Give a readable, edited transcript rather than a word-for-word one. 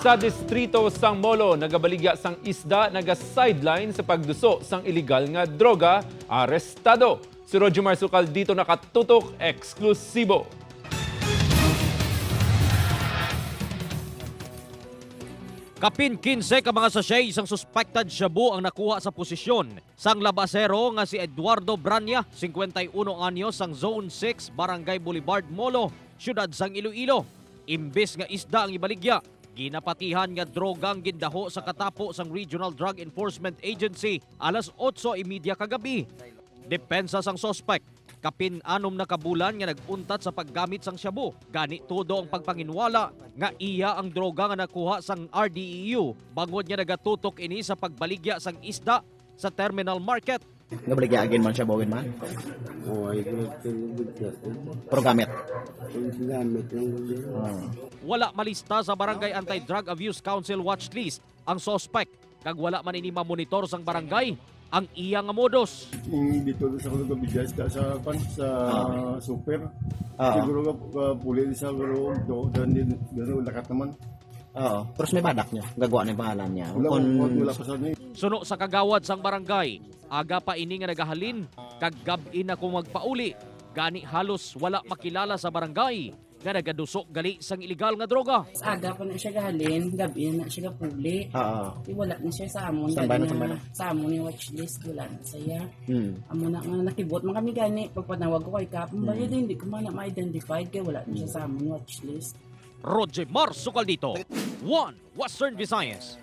Sa distrito sang Molo, nagabaligya sang isda naga-sideline sa pagduso sang illegal nga droga, arestado. Si Roger Marsukal dito nakatutok, eksklusibo. Kapin 15 ka mga sachet isang suspected shabu ang nakuha sa posisyon sang labasero nga si Eduardo Branya, 51 anyos, sang Zone 6, Barangay Boulevard, Molo, siyudad sang Iloilo. Imbes nga isda ang ibaligya, ginapatihan nga droga ang gindaho sa katapo sang Regional Drug Enforcement Agency alas 8:30 kagabi. Depensa sang suspect, kapin 6 na kabulan nga naguntat sa paggamit sang shabu. Gani todo ang pagpanginwala nga iya ang droga nga nakuha sang RDEU bangod nga nagatutok ini sa pagbaligya sang isda sa terminal market. Nabaligya again man siya bawin man. Oo, ay Pero gamit. Gamit lang. Wala malista sa Barangay Anti-Drug Abuse Council watch list ang suspect kag wala man ini mamonitor sang barangay ang iya nga modus. Yung dito sa Kabidjas sa sa pan sa super. Siguro ka puli sa garo do dan din gano lakat naman. Oo. Pero may badak niya. Gagawa na yung pangalan niya. Wala Kung wala pa sa niya. Suno sa kagawad sang barangay, aga pa ini nga nagahalin kag gab-i na kung magpauli. Gani halos wala makilala sa barangay nga nagaduso gali sang illegal nga droga. Aga pa na siya gahalin, gabi na siya gapuli. Oo. Di wala na siya sa amon. Saan ba na, gani saan ba na? Sa amon yung watchlist, wala na siya. Amo na nga nakibot man kami gani. Pagpanawag ko kay Kap, mm, hindi ko man na ma-identified kaya wala na siya sa amon watchlist. Roger Mar Sukaldito, 1 Western Visayas.